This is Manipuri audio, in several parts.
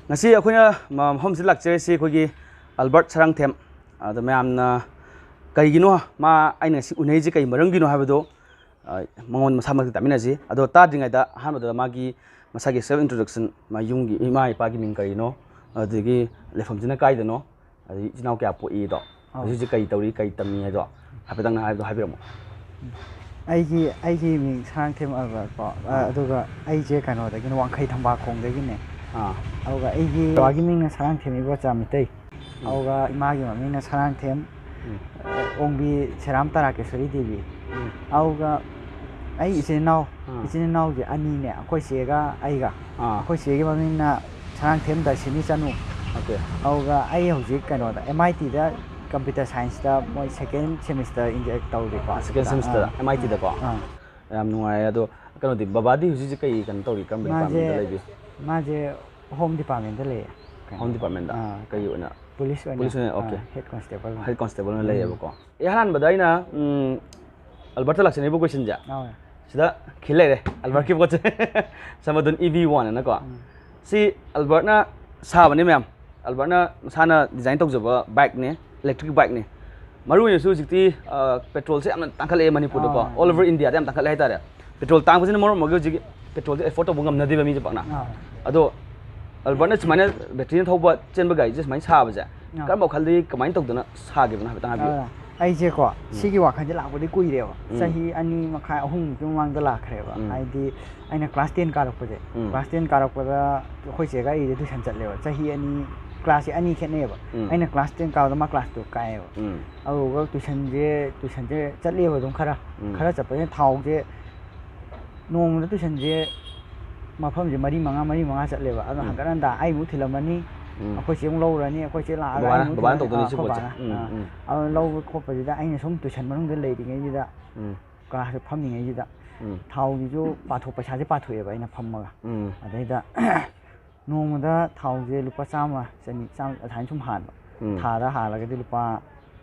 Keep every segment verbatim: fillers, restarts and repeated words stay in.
ꯉꯁꯤ ꯑꯩꯈꯣꯏꯅ ꯃ-, ꯃꯐꯝꯁꯤꯗ ꯂꯥꯛꯆꯔꯤꯁꯤ ꯑꯩꯈꯣꯏꯒꯤ ꯑꯜꯕꯔꯠ ꯁꯔꯥꯡꯊꯦꯝ꯫ ꯑꯗ ꯃꯌꯥꯝꯅ ꯀꯔꯤꯒꯤꯅꯣ ꯃꯥ ꯑꯩꯅ ꯉꯁꯤ ꯎꯅꯩꯁꯦ ꯀꯔꯤ ꯃꯔꯝꯒꯤꯅꯣ ꯍꯥꯏꯕꯗꯣ, ꯑ, ꯃꯉꯣꯟ ꯃꯁꯥꯃꯛꯇ ꯇꯥꯛꯃꯤꯟꯅꯁꯤ꯫ ꯑꯗꯣ ꯇꯥꯗ꯭ꯔꯤꯉꯩꯗ ꯑꯍꯥꯟꯕꯗ ꯃꯥꯒꯤ ꯃꯁꯥꯒꯤ self introduction, ꯃꯥ ꯌꯨꯝꯒꯤ ꯏꯃꯥ ꯏꯄꯥꯒꯤ ꯃꯤꯡ ꯀꯔꯤꯅꯣ, ꯑꯗꯒꯤ ꯂꯩꯐꯝꯁꯤꯅ ꯀꯥꯏꯗꯅꯣ, ꯑꯗꯒꯤ ꯏꯆꯤꯟ ꯏꯅꯥꯎ ꯀꯌꯥ ꯄꯣꯛꯏꯗꯣ, ꯑꯧ꯫ ꯍꯧꯖꯤꯛ ꯍꯧꯖꯤꯛ ꯀꯔꯤ ꯇꯧꯔꯤ, ꯀꯔꯤ ꯇꯝꯃꯤ ꯍꯥꯏꯗꯣ ꯍꯥꯏꯐꯦꯠꯇꯪ ꯍꯥꯏꯕꯗꯣ ꯍꯥꯏꯕꯤꯔꯝꯃꯣ꯫ ꯑꯩꯒꯤ, ꯑꯩꯒꯤ ꯃꯤꯡ ꯁꯔꯥꯡꯊꯦꯝ ꯑꯜꯕꯔꯠ ꯀꯣ꯫ ꯑ, ꯑꯥ꯫ ꯑꯗꯨꯒ ꯑꯩꯁꯦ ꯀꯩꯅꯣꯗꯒꯤꯅꯦ, ꯋꯥꯡꯈꯩ ꯊꯝꯕꯥꯈꯣꯡꯗꯒꯤꯅꯦ꯫ ꯑꯥ꯫ ꯑꯗꯨꯒ ꯑꯩꯒꯤ ꯕꯕꯥꯒꯤ ꯃꯤꯡꯅ ꯁꯔꯥꯡꯊꯦꯝ ꯏꯕꯣꯆꯥ ꯃꯤꯇꯩ꯫ ꯎꯝ꯫ ꯑꯗꯨꯒ ꯏꯃꯥꯒꯤ ꯃꯃꯤꯡꯅ ꯁꯔꯥꯡꯊꯦꯝ, ꯎꯝ꯫ ꯑ, ꯑꯣꯡꯕꯤ ꯁꯦꯔꯥꯝ ꯇꯔꯥꯀꯦꯁꯣꯔꯤ ꯗꯦꯕꯤ꯫ ꯎꯝ꯫ ꯑꯗꯨꯒ ꯑꯩ ꯏꯆꯤꯟ ꯏꯅꯥꯎ, ꯑꯥ꯫ ꯏꯆꯤꯟ ꯏꯅꯥꯎꯁꯦ ꯑꯅꯤꯅꯦ, ꯑꯩꯈꯣꯏ ꯆꯦꯒ ꯑꯩꯒ꯫ ꯑꯥ꯫ ꯑꯩꯈꯣꯏ ꯆꯦꯒꯤ ꯃꯃꯤꯡꯅ ꯁꯔꯥꯡꯊꯦꯝ ꯗꯔꯁꯤꯅꯤ ꯆꯅꯨ꯫ ꯑꯣꯀꯦ꯫ ꯑꯗꯨꯒ ꯑꯩ ꯍꯧꯖꯤꯛ ꯀꯩꯅꯣꯗ, M I T the computer science ꯇ ꯃꯣꯏ second semester ꯇꯧꯔꯤꯀꯣ꯫ Ah, second semester, ah. M I T ꯗꯀꯣ? ꯑꯥ꯫ ꯌꯥꯝ ꯅꯨꯡꯉꯥꯏꯔꯦ꯫ ꯑꯗꯣ ꯀꯩꯅꯣꯗꯤ, ꯕꯕꯥꯗꯤ ꯍꯧꯖꯤꯛ ꯍꯧꯖꯤꯛ ꯀꯩ ꯀꯩꯅꯣ ꯇꯧꯔꯤ? ꯀꯔꯝꯕ ꯃꯥꯁꯦ, department ꯗ ꯂꯩꯕꯤ? ꯃꯥꯁꯦ home department ꯗ ꯂꯩꯌꯦ꯫ ꯀꯩꯅꯣ, home department ꯗ? ꯑꯥ, ꯀꯩ ꯑꯣꯏꯅ? Police ꯑꯣꯏꯅ꯫ Police ꯑꯣꯏꯅ, ꯑꯣꯀꯦ꯫ ꯑꯥ, head constable ꯑꯣꯏꯅ꯫ Head constable ꯑꯣꯏꯅ ꯎꯝ꯫ ꯂꯩꯌꯦꯕꯀꯣ꯫ ꯑꯦ, ꯑꯍꯥꯟꯕꯗ ꯑꯩꯅ, ꯎꯝ, ꯑꯜꯕꯔꯠꯇ ꯂꯥꯛꯆꯅꯤꯡꯉꯤꯕ question ꯁꯦ ꯑꯥ꯫ ꯁꯤꯗ ꯈꯤꯜ ꯂꯩꯔꯦ, ꯑꯜꯕꯔꯠꯀꯤ ꯄꯣꯠꯁꯦ꯫ ꯁꯃꯥꯗꯨꯟ E V one ꯑꯅꯀꯣ꯫ ꯎꯝ꯫ ꯁꯤ ꯑꯜꯕꯔꯠꯅ ꯁꯥꯕꯅꯦ ꯃꯌꯥꯝ꯫ ꯑꯜꯕꯔꯠꯅ ꯃꯁꯥꯅ design ꯇꯧꯖꯕ bike ꯅꯦ, electric bike ꯅꯦ꯫ ꯃꯔꯨ ꯑꯣꯏꯅꯁꯨ ꯍꯧꯖꯤꯛꯇꯤ, ꯑ, petrol ꯁꯦ ꯌꯥꯝꯅ ꯇꯥꯡꯈꯠꯂꯛꯑꯦ ꯃꯅꯤꯄꯨꯔꯗꯀꯣ꯫ ꯑꯥ꯫ All over India ꯗ ꯌꯥꯝ ꯇꯥꯡꯈꯠꯂꯦ ꯍꯥꯏꯇꯥꯔꯦ꯫ Petrol ꯇꯥꯡꯕꯁꯤꯅ ꯃꯔꯝ ꯑꯣꯏꯔꯒ ꯍꯧꯖꯤꯛ petrol ꯁꯦ afford ꯇꯧꯕ ꯉꯝꯅꯗꯦꯕ ꯃꯤꯁꯦ ꯄꯥꯛꯅ꯫ ꯑꯥ꯫ ꯑꯗꯣ ꯑꯜꯕꯔꯠꯅ ꯁꯨꯃꯥꯏꯅ battery ꯅ ꯊꯧꯕ ꯆꯦꯟꯕ ꯒꯥꯔꯤꯁꯦ ꯁꯨꯃꯥꯏꯅ ꯁꯥꯕꯁꯦ ꯑꯥ꯫ ꯀꯔꯝꯕ ꯋꯥꯈꯜꯗꯒꯤ ꯀꯃꯥꯏꯅ ꯇꯧꯗꯅ ꯁꯥꯒꯦꯕꯅꯣ ꯍꯥꯏꯐꯦꯠꯇꯪ ꯍꯥꯏꯕꯤꯌꯨ꯫ ꯑꯥ, ꯑꯩꯁꯦꯀꯣ, ꯎꯝ꯫ ꯁꯤꯒꯤ ꯋꯥꯈꯜꯁꯦ ꯂꯥꯛꯄꯗꯤ ꯀꯨꯏꯔꯦꯕ꯫ ꯎꯝ꯫ ꯆꯍꯤ ꯑꯅꯤ ꯃꯈꯥꯏ, ꯑꯍꯨꯝꯃꯨꯛꯀꯤ ꯃꯃꯥꯡꯗ ꯂꯥꯛꯈ꯭ꯔꯦꯕ꯫ ꯎꯝ꯫ ꯍꯥꯏꯗꯤ ꯑꯩꯅ class ten ꯀꯥꯔꯛꯄꯁꯦ, ꯎꯝ꯫ Class ten ꯀꯥꯔꯛꯄꯗ ꯑꯩꯈꯣꯏ ꯆꯦꯒ ꯑꯩꯒꯁꯦ tuition ꯆꯠꯂꯦꯕ꯫ ꯆꯍꯤ ꯑꯅꯤ, class ꯁꯦ ꯑꯅꯤ ꯈꯦꯠꯅꯩꯌꯦꯕ꯫ ꯎꯝ꯫ ꯑꯩꯅ class ten ꯀꯥꯕꯗ ꯃꯥ class twelve ꯀꯥꯏꯌꯦꯕ꯫ ꯎꯝ꯫ ꯑꯗꯨꯒ tuition ꯁꯦ, tuition ꯁꯦ ꯆꯠꯂꯦꯕ ꯑꯗꯨꯝ ꯈꯔ꯫ ꯎꯝ꯫ ꯈꯔ ꯆꯠꯄꯁꯤꯅ ꯊꯥꯎꯁꯦ ꯅꯣꯡꯃꯗ tuition ꯁꯦ ꯃꯐꯝꯁꯦ ꯃꯔꯤ ꯃꯉꯥ, ꯃꯔꯤ ꯃꯉꯥ ꯆꯠꯂꯦꯕ꯫ ꯑꯗꯣ ꯎꯝ꯫ ꯍꯟꯒꯠ ꯍꯟꯗ ꯑꯩ ꯑꯃꯨꯛ ꯊꯤꯜꯂꯝꯃꯅꯤ, ꯎꯝ꯫ ꯑꯩꯈꯣꯏ ꯆꯦ ꯑꯃꯨꯛ ꯂꯧꯔꯅꯤ, ꯑꯩꯈꯣꯏ ꯆꯦ ꯂꯥꯛꯑꯒ ꯑꯩ ꯕꯕꯥꯅ, ꯑꯃꯨꯛ ꯕꯕꯥꯅ ꯊꯤꯜꯂꯝꯃꯅꯤ, ꯇꯧꯗꯣꯏꯅꯤ ꯑꯥ, ꯁꯤ ꯑꯩꯈꯣꯏ ꯄꯣꯠꯁꯦ꯫ ꯕꯥꯅ꯫ ꯎꯝ, ꯑꯥ꯫ ꯎꯝ꯫ ꯑꯗꯣ ꯂꯧꯕ ꯈꯣꯠꯄꯁꯤꯗ ꯑꯩꯅ ꯁꯨꯝ tuition ꯃꯅꯨꯡꯗ ꯂꯩꯔꯤꯉꯩꯁꯤꯗ, ꯎꯝ꯫ class ꯁꯦ ꯐꯝꯃꯤꯉꯩꯁꯤꯗ ꯎꯝ꯫ ꯊꯥꯎꯁꯤꯁꯨ ꯄꯥꯊꯣꯛ-, ꯄꯩꯁꯥꯁꯦ ꯄꯥꯊꯣꯛꯑꯦꯕ ꯑꯩꯅ ꯐꯝꯃꯒ꯫ ꯎꯝ꯫ ꯑꯗꯩꯗ ꯅꯣꯡꯃꯗ ꯊꯥꯎꯁꯦ ꯂꯨꯄꯥ ꯆꯥꯝꯃ, ꯆꯅꯤ, ꯆꯥꯝꯃ ꯑꯗꯨꯃꯥꯏꯅ ꯁꯨꯝ ꯍꯥꯟꯕ꯫ ꯎꯝ꯫ ꯊꯥꯗ ꯍꯥꯜꯂꯒꯗꯤ ꯂꯨꯄꯥ,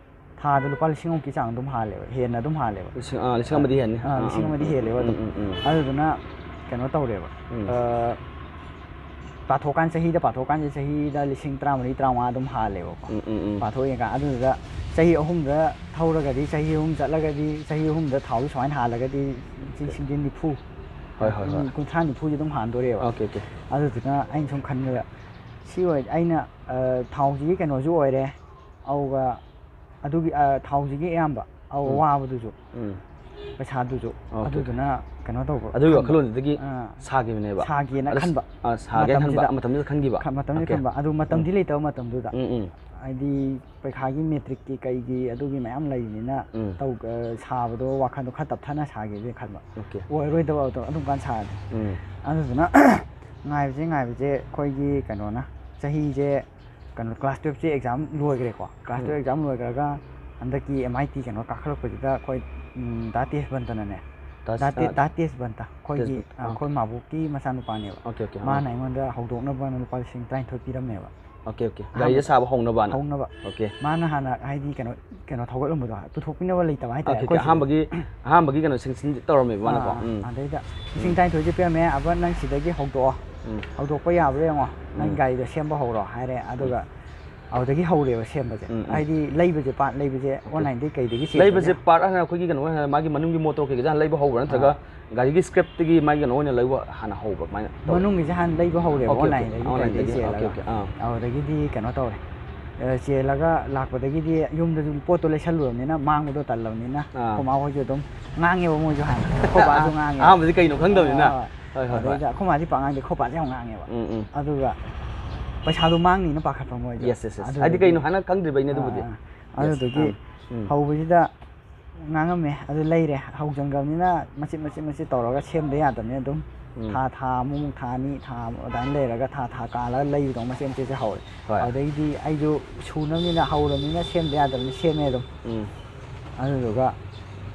ꯊꯥꯗ ꯂꯨꯄꯥ ꯂꯤꯁꯤꯡ ꯑꯃꯨꯛꯀꯤ ꯆꯥꯡ ꯑꯗꯨꯝ ꯍꯥꯜꯂꯦꯕ, ꯍꯦꯟꯅ ꯑꯗꯨꯝ ꯍꯥꯜꯂꯦꯕ꯫ ꯂꯤꯁꯤꯡ, ꯑꯥ, ꯂꯤꯁꯤꯡ ꯑꯃꯗꯤ ꯍꯦꯟꯅꯤ꯫ ꯑꯥ, ꯑꯥ, ꯂꯤꯁꯤꯡ ꯑꯥ, ꯑꯃꯗꯤ ꯎꯝ, ꯍꯦꯜꯂꯦꯕ ꯎꯝ, ꯑꯗꯨꯝ꯫ ꯎꯝ, ꯎꯝ, ꯎꯝ꯫ ꯑꯗꯨꯗꯨꯅ ꯀꯩꯅꯣ ꯇꯧꯔꯦꯕ꯫ ꯎꯝ꯫ ꯑ, ꯄꯥꯊꯣꯛꯀꯥꯟ, ꯆꯍꯤꯗ ꯄꯥꯊꯣꯛꯀꯥꯟꯁꯦ ꯆꯍꯤꯗ ꯂꯤꯁꯤꯡ ꯇꯔꯥꯃꯔꯤ, ꯇꯔꯥꯃꯉꯥ ꯑꯗꯨꯝ ꯍꯥꯜꯂꯦꯕꯀꯣ꯫ ꯎꯝ, ꯎꯝ, ꯎꯝ. ꯄꯥꯊꯣꯛ ꯌꯦꯡꯀꯥꯟ ꯑꯗꯨꯗꯨꯗ ꯆꯍꯤ ꯑꯍꯨꯝꯗ ꯊꯧꯔꯒꯗꯤ, ꯆꯍꯤ ꯑꯍꯨꯝ ꯆꯠꯂꯒꯗꯤ, ꯆꯍꯤ ꯑꯍꯨꯝꯗ ꯊꯥꯎꯁꯦ ꯁꯨꯃꯥꯏꯅ ꯍꯥꯜꯂꯒꯗꯤ ꯂꯤꯁꯤꯡ ꯅꯤꯐꯨ, ꯍꯣꯏ, ꯍꯣꯏ, ꯍꯣꯏ. ꯀꯨꯟꯊ꯭ꯔꯥ ꯅꯤꯐꯨꯁꯦ ꯑꯗꯨꯝ ꯍꯥꯟꯗꯣꯔꯦꯕ꯫ Okay, okay. ꯑꯗꯨꯗꯨꯅ ꯑꯩꯅ ꯁꯨꯝ ꯈꯟꯕꯗ ꯁꯤ ꯑꯣꯏ, ꯑꯩꯅ, ꯑ, ꯊꯥꯎꯁꯤꯒꯤ ꯀꯩꯅꯣꯁꯨ ꯑꯣꯏꯔꯦ, ꯑꯗꯨꯒ ꯑꯗꯨꯒꯤ, ꯑ, ꯊꯥꯎꯁꯤꯒꯤ ꯑꯌꯥꯝꯕ, ꯑ, ꯎꯝ. ꯋꯥꯕꯗꯨꯁꯨ, ꯎꯝ. ꯄꯩꯁꯥꯗꯨꯁꯨ, ꯑꯣꯀꯦ. ꯑꯗꯨꯗꯨꯅ ꯀꯩꯅꯣ ꯇꯧꯕ, ꯑꯗꯨꯒꯤ ꯈꯟꯕ꯫ ꯋꯥꯈꯜꯂꯣꯟꯗꯨꯗꯒꯤ ꯑꯥ. ꯁꯥꯈꯤꯕꯅꯦꯕ. ꯁꯥꯒꯦꯅ ꯑꯗ ꯈꯟꯕ꯫ ꯑ, ꯁꯥꯒꯦꯅ ꯈꯟꯕ, ꯃꯇꯝꯁꯤꯗ ꯃꯇꯝꯗꯨꯗ ꯈꯟꯈꯤꯕ. ꯈ-, ꯃꯇꯝꯗꯨꯗ ꯑꯣꯀꯦ. ꯈꯟꯕ꯫ ꯑꯗꯨ ꯃꯇꯝꯗꯤ ꯎꯝ. ꯂꯩꯇꯕ ꯃꯇꯝꯗꯨꯗ꯫ ꯎꯝ, ꯎꯝ. ꯍꯥꯏꯗꯤ ꯄꯩꯈꯥꯒꯤ ꯃꯦꯇ꯭ꯔꯤꯛꯀꯤ ꯀꯩꯒꯤ ꯑꯗꯨꯒꯤ ꯃꯌꯥꯝ ꯂꯩꯕꯅꯤꯅ ꯎꯝ. ꯇꯧ-, ꯑ, ꯁꯥꯕꯗꯣ ꯋꯥꯈꯜꯗꯣ ꯈꯔ ꯇꯞꯊꯅ ꯁꯥꯒꯦꯁꯦ ꯈꯟꯕ꯫ ꯑꯣꯀꯦ. ꯑꯣꯏꯔꯣꯏꯗꯕ ꯑꯗꯣ ꯑꯗꯨꯝ ꯀꯥꯟ ꯁꯥꯔꯗꯤ꯫ ꯎꯝ. ꯑꯗꯨꯗꯨꯅ ꯉꯥꯏꯕꯁꯦ, ꯉꯥꯏꯕꯁꯦ ꯑꯩꯈꯣꯏꯒꯤ ꯀꯩꯅꯣꯅ ꯆꯍꯤꯁꯦ, ꯀꯩꯅꯣ, class twelve ꯁꯦ exam ꯂꯣꯏꯈ꯭ꯔꯦꯀꯣ꯫ Class twelve ꯎꯝ. Exam ꯂꯣꯏꯈ꯭ꯔꯒ ꯍꯟꯗꯛꯀꯤ M I T ꯀꯩꯅꯣ ꯀꯥꯈꯠꯂꯛꯄꯁꯤꯗ ꯑꯩꯈꯣꯏ, ꯎꯝ, ꯗꯥ ꯇꯦꯖꯕꯟꯇꯅꯅꯦ꯫ ꯇꯥꯖ-, ꯗꯥ ꯇꯦ-, ꯑ, ꯗꯥ ꯇꯦꯖꯕꯟꯇ, ꯑꯩꯈꯣꯏꯒꯤ, ꯇꯦꯖꯕꯟꯇ, ꯑ, ꯑꯥ. ꯑꯩꯈꯣꯏ ꯃꯥꯕꯣꯛꯀꯤ ꯃꯆꯥꯅꯨꯄꯥꯅꯦꯕ꯫ ꯑꯣꯀꯦ, ꯑꯣꯀꯦ, ꯑꯥ. ꯃꯥꯅ ꯑꯩꯉꯣꯟꯗ ꯍꯧꯗꯣꯛꯅꯕꯅ ꯂꯨꯄꯥ ꯂꯤꯁꯤꯡ ꯇꯔꯥꯅꯤꯊꯣꯏ ꯄꯤꯔꯝꯃꯦꯕ꯫ Okay, okay. ꯑꯍꯥꯟꯕ ꯒꯥꯔꯤꯁꯦ ꯁꯥꯕ ꯍꯧꯅꯕꯅ. ꯍꯧꯅꯕ꯫ ꯑꯣꯀꯦ. ꯃꯥꯅ ꯍꯥꯟꯅ ꯍꯥꯏꯗꯤ ꯀꯩꯅꯣ, ꯀꯩꯅꯣ ꯊꯧꯒꯠꯂꯝꯕꯗꯣ, ꯄꯨꯊꯣꯛꯄꯤꯅꯕ ꯂꯩꯇꯕ ꯍꯥꯏꯇꯥꯔꯦ ꯑꯣꯀꯦ, ꯑꯣꯀꯦ. ꯑꯩꯈꯣꯏ ꯁꯤꯗ꯫ ꯑꯍꯥꯟꯕꯒꯤ, ꯑꯍꯥꯟꯕꯒꯤ ꯀꯩꯅꯣ ꯁꯦꯡꯁꯟ ꯇꯧꯔꯝꯃꯦꯕ ꯃꯥꯅꯀꯣ. ꯑꯥ, ꯎꯝ. ꯑꯗꯩꯗ ꯂꯤꯁꯤꯡ ꯇꯔꯥꯅꯤꯊꯣꯏꯁꯦ ꯄꯤꯔꯝꯃꯦ, ꯑꯕ ꯅꯪ ꯁꯤꯗꯒꯤ ꯍꯧꯗꯣꯛꯑꯣ, ꯎꯝ. ꯍꯧꯗꯣꯛꯄ ꯌꯥꯕ꯭ꯔꯥ ꯌꯦꯡꯉꯣ, ꯅꯪ ꯎꯝ. ꯒꯥꯔꯤꯗꯣ ꯁꯦꯝꯕ ꯍꯧꯔꯣ ꯍꯥꯏꯔꯦ꯫ ꯑꯗꯨꯒ ꯑꯗꯨꯗꯒꯤ ꯍꯧꯔꯦꯕ ꯁꯦꯝꯕꯁꯦ꯫ ꯎꯝ, ꯎꯝ. ꯍꯥꯏꯗꯤ ꯂꯩꯕꯁꯦ, part ꯂꯩꯕꯁꯦ ꯑꯣꯀꯦ. online ꯗꯒꯤ ꯀꯩꯗꯒꯤ ꯂꯩꯕꯁꯦ ꯆꯦꯜꯂꯒ꯫ Part ꯍꯥꯟꯅ ꯑꯩꯈꯣꯏꯒꯤ ꯀꯩꯅꯣ ꯑꯣꯏꯅ ꯃꯥꯒꯤ ꯃꯅꯨꯡꯒꯤ motor ꯀꯩꯀꯩꯁꯦ ꯍꯥꯟꯅ ꯂꯩꯕ ꯍꯧꯕ꯭ꯔꯥ, ꯅꯠꯇ꯭ꯔꯒ ꯑꯥ. ꯒꯥꯔꯤꯒꯤ scrap ꯇꯒꯤ ꯃꯥꯒꯤ ꯀꯩꯅꯣ ꯑꯣꯏꯅ ꯂꯩꯕ ꯍꯥꯟꯅ ꯍꯧꯕ꯭ꯔꯥ, ꯀꯃꯥꯏꯅ ꯇꯧꯕ? ꯃꯅꯨꯡꯒꯤꯁꯦ ꯍꯥꯟꯅ ꯂꯩꯕ ꯍꯧꯔꯦꯕ, ꯑꯣꯀꯦ, ꯑꯣꯀꯦ. online ꯗꯒꯤ Online ꯗꯒꯤ, ꯑꯣꯀꯦ, ꯆꯦꯜꯂꯒ꯫ ꯑꯣꯀꯦ. ꯑꯥ. ꯑꯗꯨꯗꯒꯤꯗꯤ ꯀꯩꯅꯣ ꯇꯧꯔꯦ꯫ ꯑ, ꯆꯦꯜꯂꯒ ꯂꯥꯛꯄꯗꯒꯤꯗꯤ ꯌꯨꯝꯗꯁꯨ ꯄꯣꯠꯇꯣ ꯂꯩꯁꯜꯂꯨꯔꯕꯅꯤꯅ ꯃꯥꯡꯕꯗꯣ ꯇꯜꯂꯕꯅꯤꯅ ꯑꯥ. ꯑꯩꯈꯣꯏ ꯃꯥ ꯍꯣꯏꯁꯨ ꯑꯗꯨꯝ ꯉꯥꯡꯉꯦꯕ, ꯃꯣꯏꯁꯨ ꯍꯥꯟꯅ꯫ ꯑꯩꯈꯣꯏ ꯕꯥꯁꯨ ꯉꯥꯡꯉꯦꯕ꯫ ꯑꯍꯥꯟꯕꯗꯤ ꯀꯩꯅꯣ ꯈꯪꯗꯕꯅꯤꯅ. ꯑꯥ. ꯍꯣꯏ, ꯍꯣꯏ, ꯍꯣꯏ. ꯑꯗꯩꯗ ꯑꯩꯈꯣꯏ ꯃꯥꯗꯤ ꯄꯥꯛ ꯉꯥꯡꯗꯦ, ꯑꯩꯈꯣꯏ ꯕꯥꯁꯦ ꯌꯥꯝ ꯉꯥꯡꯉꯦꯕ꯫ ꯎꯝ, ꯎꯝ. ꯑꯗꯨꯒ ꯄꯩꯁꯥꯗꯣ ꯃꯥꯡꯅꯤꯅ ꯄꯥꯈꯠꯄ ꯃꯣꯏꯗꯣ꯫ Yes, yes, yes. ꯑꯗꯨꯗꯨꯒꯤ ꯍꯥꯏꯗꯤ ꯀꯩꯅꯣ ꯍꯥꯏꯅ ꯈꯪꯗ꯭ꯔꯤꯕꯩꯅꯦ ꯑꯗꯨꯕꯨꯗꯤ. ꯑꯥ, Yes. ꯑꯗꯨꯗꯨꯒꯤ ꯑꯥ. ꯎꯝ. ꯍꯧꯕꯁꯤꯗ ꯉꯥꯡꯉꯝꯃꯦ, ꯑꯗꯨ ꯂꯩꯔꯦ꯫ ꯍꯧꯖꯤꯟꯈ꯭ꯔꯕꯅꯤꯅ ꯃꯆꯤꯠ ꯃꯆꯤꯠ ꯃꯆꯤꯠ ꯇꯧꯔꯒ ꯁꯦꯝꯗ ꯌꯥꯗꯕꯅꯤꯅ ꯑꯗꯨꯝ ꯎꯝ. ꯊꯥ, ꯊꯥ ꯑꯃꯃꯨꯛ, ꯊꯥ ꯑꯅꯤ, ꯊꯥ ꯑꯃ ꯑꯗꯨꯃꯥꯏꯅ ꯂꯩꯔꯒ ꯊꯥ, ꯊꯥ ꯀꯥꯜꯂꯒ ꯂꯩꯕꯗꯣ ꯃꯆꯤꯠ ꯃꯆꯤꯠꯁꯦ ꯍꯧꯔꯦ꯫ ꯍꯣꯏ. ꯑꯗꯨꯗꯒꯤꯗꯤ ꯑꯩꯁꯨ ꯁꯨꯅꯕꯅꯤꯅ ꯍꯧꯔꯕꯅꯤꯅ ꯁꯦꯝꯗ ꯌꯥꯗꯕꯅꯤꯅ ꯁꯦꯝꯃꯦ ꯑꯗꯨꯝ꯫ ꯎꯝ. ꯑꯗꯨꯗꯨꯒ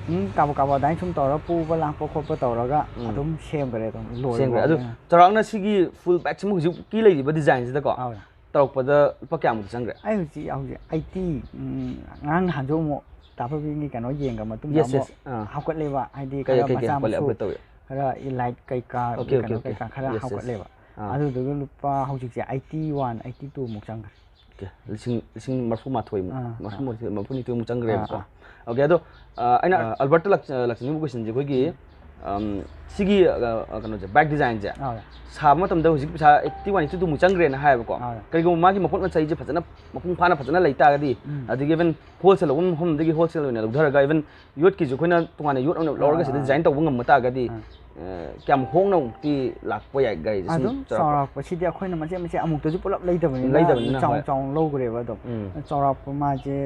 ꯎꯝ, ꯀꯥꯕꯛ ꯀꯥꯕꯛ ꯑꯗꯨꯃꯥꯏꯅ ꯁꯨꯝ ꯇꯧꯔꯒ ꯄꯨꯕ ꯂꯥꯛꯄ ꯈꯣꯠꯄ ꯇꯧꯔꯒ ꯎꯝ. ꯑꯗꯨꯝ ꯁꯦꯝꯈ꯭ꯔꯦ ꯑꯗꯨꯝ ꯂꯣꯏꯕ ꯁꯦꯝꯈ꯭ꯔꯦ꯫ ꯑꯗꯨ ꯐꯥꯎꯕ꯫ ꯆꯥꯎꯔꯥꯛꯅ ꯁꯤꯒꯤ full bike ꯁꯤꯃ ꯍꯧꯖꯤꯛꯀꯤ ꯂꯩꯔꯤꯕ design ꯁꯤꯗꯀꯣ ꯑꯧ꯫ ꯇꯧꯔꯛꯄꯗ ꯂꯨꯄꯥ ꯀꯌꯥꯃꯨꯛꯇꯤ ꯆꯪꯈ꯭ꯔꯦ? ꯑꯩ ꯍꯧꯖꯤꯛ, ꯍꯧꯖꯤꯛ eighty, ꯎꯝ, ꯉꯔꯥꯡ ꯅꯍꯥꯟꯁꯨ ꯑꯃꯨꯛ ꯇꯥꯐꯕꯤꯒꯤ ꯀꯩꯅꯣ ꯌꯦꯡꯈ꯭ꯔ ꯃꯇꯨꯡꯗ Yes, ꯑꯃꯨꯛ yes. ꯑꯥ. ꯍꯥꯞꯀꯠꯂꯦꯕ, ꯍꯥꯏꯗꯤ ꯀꯩ, ꯈꯔ ꯀꯩ, ꯀꯩ ꯃꯆꯥ ꯍꯥꯞꯀꯠꯂꯦ, ꯃꯁꯨ, upgrade ꯇꯧꯋꯦ? ꯈꯔ light ꯀꯩꯀꯥ, Okay, okay, ꯀꯩꯅꯣ okay. ꯀꯩꯀꯥ ꯈꯔ Yes, yes. ꯍꯥꯞꯀꯠꯂꯦꯕ꯫ ꯑꯥ꯫ ꯑꯗꯨꯗꯨꯒ ꯂꯨꯄꯥ ꯍꯧꯖꯤꯛꯁꯦ eighty one, eighty two ꯃꯨꯛ ꯆꯪꯈ꯭ꯔꯦ꯫ Okay, ꯂꯤꯁꯤꯡ, ꯂꯤꯁꯤꯡ ꯃꯔꯤꯐꯨ ꯃꯥꯊꯣꯏꯃꯨꯛ, ꯑꯥ, ꯃꯔꯤꯐꯨ ꯑꯥ꯫ ꯃꯥꯊꯣꯏ, ꯃꯔꯤꯐꯨꯅꯤꯊꯣꯏꯃꯨꯛ ꯆꯪꯈ꯭ꯔꯦꯕꯀꯣ꯫ ꯑꯥ, ꯑꯥ꯫ Okay, ꯑꯗꯣ, ꯑ, ꯑꯩꯅ, ꯑꯥ꯫ ꯑ, ꯑꯜꯕꯔꯠꯇ ꯂꯥꯛꯆ-, ꯂꯥꯛꯆꯅꯤꯡꯉꯤꯕ questionꯁꯦ ꯑꯩꯈꯣꯏꯒꯤ, ꯎꯝ꯫ ꯑꯝ, ꯁꯤꯒꯤ, ꯑ, ꯑ, ꯀꯩꯅꯣꯁꯦ, bike designꯁꯦ ꯑꯥ꯫ ꯁꯥꯕ ꯃꯇꯝꯗ ꯍꯧꯖꯤꯛ ꯄꯩꯁꯥ eighty one, eighty twoꯃꯨꯛ ꯆꯪꯈ꯭ꯔꯦꯅ ꯍꯥꯏꯌꯦꯕꯀꯣ꯫ ꯑꯥ꯫ ꯀꯔꯤꯒꯨꯝꯕ ꯃꯥꯒꯤ ꯃꯄꯣꯠ ꯃꯆꯩꯁꯦ ꯐꯖꯅ ꯃꯄꯨꯡ ꯐꯥꯅ ꯐꯖꯅ ꯂꯩ ꯇꯥꯔꯒꯗꯤ, ꯎꯝ꯫ ꯑꯗꯒꯤ even wholesale ꯂꯧꯕ ꯃꯐꯝꯗꯒꯤ wholesale ꯑꯣꯏꯅ ꯂꯧꯊꯔꯒ, even ꯌꯣꯠꯀꯤꯁꯨ ꯑꯩꯈꯣꯏꯅ ꯇꯣꯉꯥꯟꯅ ꯌꯣꯠ ꯑꯃ ꯂꯧꯔꯒ ꯑꯥ, ꯁꯤꯗ ꯑꯥ, design ꯇꯧꯕ ꯉꯝꯕ ꯇꯥꯔꯒꯗꯤ, ꯑꯥ꯫ ꯑ, ꯀꯌꯥꯝ ꯍꯣꯡꯅ ꯑꯃꯨꯛꯇꯤ ꯂꯥꯛꯄ ꯌꯥꯏ ꯒꯥꯔꯤꯁꯦ? ꯁꯨꯝ ꯑꯗꯨꯝ ꯆꯥꯎꯔꯥꯛꯄ꯫ ꯆꯥꯎꯔꯥꯛꯄꯁꯤꯗꯤ ꯑꯩꯈꯣꯏꯅ ꯃꯆꯦꯠ ꯃꯆꯦꯠ ꯑꯃꯨꯛꯇꯁꯨ ꯄꯨꯂꯞ ꯂꯩꯗꯕꯅꯤꯅ, ꯂꯩꯗꯕꯅꯤꯅ, ꯆꯥꯎ ꯍꯣꯏ꯫ ꯆꯥꯎꯅ ꯂꯧꯈ꯭ꯔꯦꯕ ꯑꯗꯨꯝ꯫ ꯎꯝ꯫ ꯆꯥꯎꯔꯥꯛꯄ ꯃꯥꯁꯦ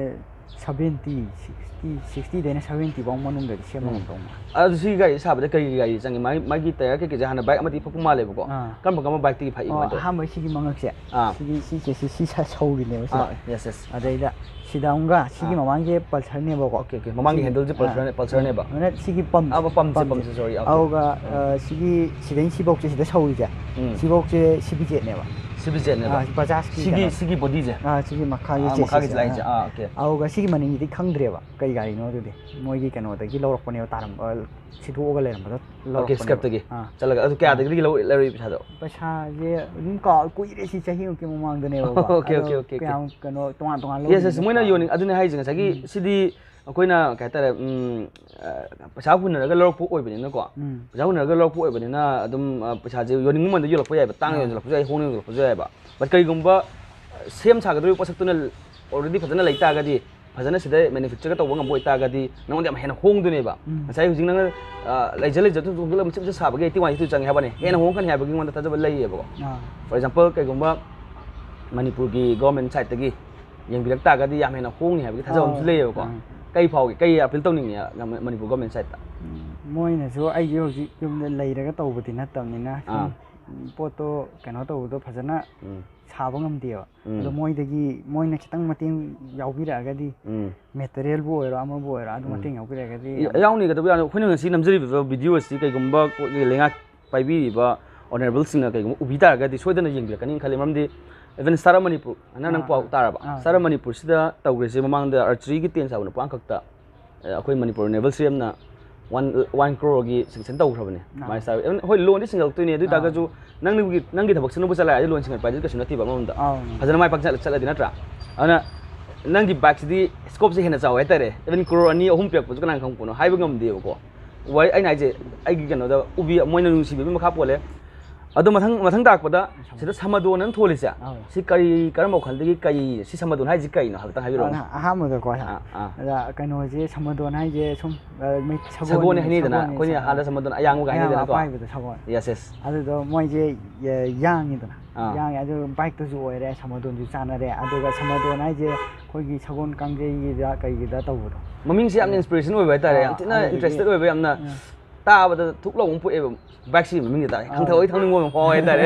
seventy, sixty, sixty ꯗꯩꯅ seventy ꯐꯥꯎ ꯃꯅꯨꯡꯗꯗꯤ ꯁꯦꯝꯕ ꯎꯝ꯫ ꯉꯝꯗꯧ ꯃꯥꯜꯂꯦ꯫ ꯑꯗꯨ ꯁꯤꯒꯤ ꯒꯥꯔꯤ ꯁꯥꯕꯗ ꯀꯔꯤ ꯀꯔꯤ ꯒꯥꯔꯤ ꯆꯪꯉꯤ? ꯃꯥꯒꯤ, ꯃꯥꯒꯤ tyre ꯀꯩꯀꯩꯁꯦ ꯍꯥꯟꯅ bike ꯑꯃꯗꯤ ꯐꯛꯄ ꯃꯥꯜꯂꯦꯕꯀꯣ꯫ ꯑꯥ꯫ ꯀꯔꯝꯕ ꯀꯔꯝꯕ bikeꯇꯒꯤ ꯐꯛꯏ? ꯑꯣ, ꯀꯃꯥꯏꯅ ꯇꯧꯋꯤ? ꯑꯍꯥꯟꯕ ꯁꯤꯒꯤ ꯃꯉꯛꯁꯦ, ꯑꯥ꯫ ꯁꯤꯒꯤ, ꯁꯤꯁꯦ, ꯁꯤ, ꯁꯤ ꯁ-, ꯁꯧꯔꯤꯅꯦꯕ ꯁꯤꯗ꯫ ꯑꯥ, yes, yes꯫ ꯑꯗꯩꯗ ꯁꯤꯗ ꯑꯃꯒ, ꯁꯤꯒꯤ ꯑꯥ꯫ ꯃꯃꯥꯡꯁꯦ Pulsarꯅꯦꯕꯀꯣ꯫ Okay, okay꯫ ꯃꯃꯥꯡꯒꯤ ꯁꯤꯒꯤ, handleꯁꯦ ꯑꯥ, Pulsarꯅꯦ, Pulsarꯅꯦꯕ꯫ ꯑꯗꯨꯅ ꯁꯤꯒꯤ pump-, ꯑꯥ, pumpꯁꯦ, pumpꯁꯦ꯫ Pumpꯁꯦ, sorry, okay꯫ ꯑꯗꯨꯒ, ꯑꯥ꯫ ꯑ, ꯁꯤꯒꯤ, ꯁꯤꯗꯩ ꯁꯤꯐꯧꯁꯦ ꯁꯤꯗ ꯁꯧꯔꯤꯁꯦ꯫ ꯎꯝ꯫ ꯁꯤꯐꯧꯁꯦ CBZꯅꯦꯕ꯫ CBZꯅꯦꯕ꯫ ꯑꯥ, Bajajꯀꯤ ꯁꯤꯒꯤ, ꯀꯩꯅꯣ꯫ ꯁꯤꯒꯤ bodyꯁꯦ? ꯑꯥ, ꯁꯤꯒꯤ ꯃꯈꯥꯒꯤ ꯑꯥ, ꯆꯦꯁꯤꯁꯦ꯫ ꯃꯈꯥꯒꯤ ꯂꯥꯏꯟꯁꯦ꯫ ꯑꯥ꯫ ꯑꯥ, okay꯫ ꯑꯗꯨꯒ ꯁꯤꯒꯤ ꯃꯅꯤꯡꯒꯤꯗꯤ ꯈꯪꯗ꯭ꯔꯦꯕ ꯀꯩ ꯒꯥꯔꯤꯅꯣ ꯑꯗꯨꯗꯤ꯫ ꯃꯣꯏꯒꯤ ꯀꯩꯅꯣꯗꯒꯤ ꯂꯧꯔꯛꯄꯅꯦꯕ, ꯇꯥꯔꯝ-, ꯑ, ꯁꯤꯗꯣꯛꯑꯒ ꯂꯩꯔꯝꯕꯗꯣ꯫ Okay, ꯂꯧꯔꯛꯄꯅꯦꯕ꯫ Scrapꯇꯒꯤ꯫ ꯑꯥ꯫ ꯆꯠꯂꯒ ꯑꯗꯨ ꯑꯥ꯫ ꯀꯌꯥꯗꯒꯤ ꯂꯧ-, ꯂꯧꯔꯛꯏ ꯄꯩꯁꯥꯗꯣ? ꯄꯩꯁꯥꯁꯦ ꯑꯗꯨꯝ ꯀꯥꯎ-, ꯀꯨꯏꯔꯦ ꯁꯤ ꯆꯍꯤꯃꯨꯛꯀꯤ ꯃꯃꯥꯡꯗꯅꯦꯕꯀꯣ꯫ Okay, okay, ꯑꯗꯣ okay, okay꯫ ꯀꯌꯥꯝ ꯀꯩꯅꯣ ꯇꯣꯉꯥꯟ ꯇꯣꯉꯥꯟ yes, yes, ꯂꯧꯔꯤꯅꯦꯕ꯫ ꯃꯣꯏꯅ ꯑꯥ꯫ ꯌꯣꯟꯅꯤꯡ-, ꯑꯗꯨꯅꯦ ꯍꯥꯏꯁꯦ ꯉꯁꯥꯏꯒꯤ ꯎꯝ꯫ ꯁꯤꯗꯤ ꯑꯩꯈꯣꯏꯅ ꯀꯩ ꯍꯥꯏꯇꯥꯔꯦ, ꯎꯝ, ꯑ, ꯄꯩꯁꯥ ꯍꯨꯟꯅꯔꯒ ꯂꯧꯔꯛꯄ ꯑꯣꯏꯕꯅꯤꯅꯀꯣ꯫ ꯎꯝ꯫ ꯄꯩꯁꯥ ꯍꯨꯟꯅꯔꯒ ꯂꯧꯔꯛꯄ ꯑꯣꯏꯕꯅꯤꯅ ꯑꯗꯨꯝ, ꯑ, ꯄꯩꯁꯥꯁꯦ ꯌꯣꯟꯅꯤꯡꯕ ꯃꯃꯜꯗ ꯌꯣꯜꯂꯛꯄ ꯌꯥꯏꯕ, ꯇꯥꯡꯅ ꯑꯥ꯫ ꯌꯣꯟꯁꯤꯜꯂꯛꯄꯁꯨ ꯌꯥꯏ, ꯍꯣꯡꯅ ꯌꯣꯟꯁꯤꯜꯂꯛꯄꯁꯨ ꯌꯥꯏꯕ꯫ But ꯀꯩꯒꯨꯝꯕ, ꯑ, ꯁꯦꯝ ꯁꯥꯒꯗꯧꯔꯤꯕ ꯄꯣꯠꯁꯛꯇꯨꯅ already ꯐꯖꯅ ꯂꯩ ꯇꯥꯔꯒꯗꯤ, ꯐꯖꯅ ꯁꯤꯗ manufacture ꯇꯧꯕ ꯉꯝꯕ ꯑꯣꯏꯇꯥꯔꯒꯗꯤ ꯅꯉꯣꯟꯗ ꯌꯥꯝ ꯍꯦꯟꯅ ꯍꯣꯡꯗꯣꯏꯅꯦꯕ꯫ ꯎꯝ꯫ ꯉꯁꯥꯏ ꯍꯧꯖꯤꯛ ꯅꯪꯅ, ꯑ, ꯂꯩꯖ ꯂꯩꯖ ꯑꯗꯨꯝ ꯊꯣꯛꯂꯛꯑꯒ ꯃꯆꯤꯠ ꯃꯆꯤꯠ ꯁꯥꯕꯒꯤ eighty one, eighty two ꯆꯪꯉꯦ ꯍꯥꯏꯕꯅꯤ, ꯍꯦꯟꯅ ꯎꯝ꯫ ꯍꯣꯡꯉꯛꯀꯅꯤ ꯍꯥꯏꯕꯒꯤ ꯑꯩꯉꯣꯟꯗ ꯊꯥꯖꯕ ꯂꯩꯌꯦꯕꯀꯣ꯫ ꯑꯥ꯫ For example, ꯀꯩꯒꯨꯝꯕ ꯃꯅꯤꯄꯨꯔꯒꯤ government sideꯇꯒꯤ ꯌꯦꯡꯕꯤꯔꯛ ꯇꯥꯔꯒꯗꯤ ꯌꯥꯝ ꯍꯦꯟꯅ ꯍꯣꯡꯅꯤ ꯍꯥꯏꯕꯒꯤ ꯊꯥꯖꯕ ꯑꯃꯁꯨ ꯑꯥ, ꯂꯩꯌꯦꯕꯀꯣ꯫ ꯑꯥ꯫ ꯀꯩ ꯐꯥꯎꯒꯦ? ꯀꯩ appeal ꯇꯧꯅꯤꯡꯉꯦ ꯃꯅꯤꯄꯨꯔ government sideꯇ? ꯎꯝ, ꯃꯣꯏꯅꯁꯨ ꯑꯩꯁꯦ ꯍꯧꯖꯤꯛ ꯌꯨꯝꯗ ꯂꯩꯔꯒ ꯇꯧꯕꯗꯤ ꯅꯠꯇꯕꯅꯤꯅ ꯁꯨꯝ ꯑꯥ꯫ ꯄꯣꯠꯇꯣ ꯀꯩꯅꯣ ꯇꯧꯕꯗꯣ ꯐꯖꯅ ꯎꯝ꯫ ꯁꯥꯕ ꯉꯝꯗꯦꯕ꯫ ꯎꯝ꯫ ꯑꯗꯣ ꯃꯣꯏꯗꯒꯤ, ꯃꯣꯏꯅ ꯈꯤꯇꯪ ꯃꯇꯦꯡ ꯌꯥꯎꯕꯤꯔꯛꯑꯒꯗꯤ, ꯎꯝ꯫ Materialꯕꯨ ꯑꯣꯏꯔꯣ, ꯑꯃꯕꯨ ꯑꯣꯏꯔꯣ, ꯑꯗꯨ ꯎꯝ꯫ ꯃꯇꯦꯡ ꯌꯥꯎꯕꯤꯔꯛꯑꯒꯗꯤ ꯌꯥꯝ ꯌꯥꯎꯅꯤ, ꯀꯩꯗꯧꯕ ꯌꯥꯔꯣꯏ? ꯑꯩꯈꯣꯏꯅ ꯉꯁꯤ ꯅꯝꯖꯔꯤꯕ video ꯑꯁꯤ ꯀꯩꯒꯨꯝꯕ ꯂꯩꯉꯥꯛ ꯄꯥꯏꯕꯤꯔꯤꯕ honourableꯁꯤꯡꯅ ꯀꯩꯒꯨꯝꯕ ꯎꯕꯤ ꯇꯥꯔꯒꯗꯤ ꯁꯣꯏꯗꯅ ꯌꯦꯡꯕꯤꯔꯛꯀꯅꯤ ꯈꯜꯂꯤ꯫ ꯃꯔꯝꯗꯤ even Startup Manipur, ꯅꯪ, ꯅꯪ ꯑꯥ, ꯄꯥꯎ ꯑꯥ, ꯇꯥꯔꯕ? ꯑꯥ, Startup ꯑꯥ꯫ Manipurꯁꯤꯗ ꯇꯧꯈ꯭ꯔꯤꯁꯦ ꯃꯃꯥꯡꯗ archeryꯒꯤ tent ꯁꯥꯕ ꯅꯨꯄꯥ ꯑꯃꯈꯛꯇ, ꯑ, ꯑꯩꯈꯣꯏ ꯃꯅꯤꯄꯨꯔ honourableꯁꯤꯅ ꯋꯥꯟ ꯋꯥꯟ ꯀ꯭ꯔꯣꯔꯒꯤ ꯁꯦꯡꯁꯟ ꯇꯧꯈ꯭ꯔꯕꯅꯦ꯫ ꯑꯥ꯫ ꯃꯥꯏ ꯁꯥ-, even ꯍꯣꯏ, ꯂꯣꯟꯗꯤ ꯁꯤꯡꯒꯠꯂꯛꯇꯣꯏꯅꯦ, ꯑꯗꯨ ꯑꯥ꯫ ꯑꯣꯏꯇꯥꯔꯒꯁꯨ ꯅꯪꯒꯤ, ꯅꯪꯒꯤ ꯊꯕꯛꯁꯤꯅꯕꯨ ꯆꯠꯂꯛꯑꯗꯤ ꯂꯣꯟ ꯁꯤꯡꯒꯠꯄ ꯍꯥꯏꯗꯨꯗꯤ ꯀꯩꯁꯨ ꯅꯠꯇꯦꯕ ꯑꯃꯔꯣꯝꯗ꯫ ꯑꯥ꯫ ꯐꯖꯅ ꯃꯥꯏ ꯄꯥꯛ ꯆꯠꯂ-, ꯆꯠꯂꯗꯤ ꯅꯠꯇ꯭ꯔꯥ? ꯑꯗꯨꯅ ꯅꯪꯒꯤ ꯕꯥꯏꯛꯁꯤꯗꯤ ꯁ꯭ꯀꯣꯞꯁꯦ ꯍꯦꯟꯅ ꯆꯥꯎꯋꯦ ꯍꯥꯏꯇꯥꯔꯦ꯫ Even ꯀ꯭ꯔꯣꯔ ꯑꯅꯤ ꯑꯍꯨꯝ ꯄꯤꯔꯛꯄꯁꯨ ꯀꯅꯥꯅ ꯈꯪꯕꯅꯣ? ꯍꯥꯏꯕ ꯉꯝꯗꯦꯕꯀꯣ꯫ ꯋꯥꯔꯤ ꯑꯩꯅ ꯍꯥꯏꯁꯦ, ꯑꯩꯒꯤ ꯀꯩꯅꯣꯗ ꯎꯕꯤ, ꯃꯣꯏꯅ ꯅꯨꯡꯁꯤꯕꯤꯕꯒꯤ ꯃꯈꯥ ꯄꯣꯜꯂꯦ꯫ ꯑꯗꯣ ꯃꯊꯪ, ꯃꯊꯪ ꯇꯥꯔꯛꯄꯗ ꯁꯤꯗ ꯁꯃꯗꯣꯟ ꯑꯃ ꯊꯣꯜꯂꯤꯁꯦ, ꯑꯧ꯫ ꯁꯤ ꯀꯔꯤ, ꯀꯔꯝꯕ ꯋꯥꯈꯜꯗꯒꯤ ꯀꯔꯤ, ꯁꯤ ꯁꯃꯗꯣꯟ ꯍꯥꯏꯁꯤ ꯀꯩꯅꯣ ꯍꯥꯏꯐꯦꯠꯇꯪ ꯍꯥꯏꯕꯤꯔꯛꯑꯣꯅꯦ꯫ ꯑꯗꯨꯅ ꯑꯍꯥꯟꯕꯗꯀꯣ, ꯑꯥ, ꯑꯥ꯫ ꯑꯗ ꯀꯩꯅꯣꯁꯦ, ꯁꯃꯗꯣꯟ ꯍꯥꯏꯁꯦ ꯁꯨꯝ, ꯑ, ꯃꯩ-, ꯁꯒꯣꯜꯅꯦ ꯁꯒꯣꯜꯅꯦ, ꯍꯥꯏꯅꯩꯗꯅ, ꯁꯒꯣꯜꯅꯦ, ꯑꯩꯈꯣꯏꯅ ꯁꯒꯣꯜꯅꯦ꯫ ꯑꯍꯥꯟꯅ ꯁꯃꯗꯣꯟ ꯑꯌꯥꯡꯕꯒ ꯑꯌꯥꯡꯕ ꯍꯥꯏꯅꯩꯗꯅꯀꯣ꯫ ꯑꯄꯥꯏꯕꯗꯣ ꯁꯒꯣꯜ꯫ Yes, yes꯫ ꯑꯗꯨꯗꯣ ꯃꯣꯏꯁꯦ, ꯑ, ꯌꯥꯡꯉꯤꯗꯅ꯫ ꯑꯥ꯫ ꯌꯥꯡꯉꯤ꯫ ꯑꯗꯨ ꯕꯥꯏꯛꯇꯁꯨ ꯑꯣꯏꯔꯦ, ꯁꯃꯗꯣꯟꯁꯨ ꯆꯥꯟꯅꯔꯦ꯫ ꯑꯗꯨꯒ ꯁꯃꯗꯣꯟ ꯍꯥꯏꯁꯦ ꯑꯩꯈꯣꯏꯒꯤ ꯁꯒꯣꯜ ꯀꯥꯡꯖꯩꯒꯤꯗ ꯀꯩꯒꯤꯗ ꯇꯧꯕꯗꯣ꯫ ꯃꯃꯤꯡꯁꯦ ꯌꯥꯝꯅ ꯑꯗ inspiration ꯑꯣꯏꯕ ꯍꯥꯏꯇꯥꯔꯦ꯫ ꯑꯥ, ꯌꯥꯝ ꯊꯤꯅ ꯑꯗꯨꯗꯒꯤ interested ꯑꯣꯏꯕ, ꯌꯥꯝꯅ ꯎꯝ꯫ ꯇꯥꯕꯗ ꯊꯨꯛ ꯂꯥꯎꯕ ꯑꯃ ꯄꯣꯛꯑꯦꯕ꯫ ꯕꯥꯏꯛꯁꯤ ꯃꯃꯤꯡꯁꯦ ꯇꯥꯔꯦ, ꯑꯥ꯫ ꯈꯪꯊꯧ ꯑꯩ ꯊꯧꯅꯤꯡꯕ ꯑꯃ ꯐꯥꯎꯋꯦ ꯍꯥꯏꯇꯥꯔꯦ꯫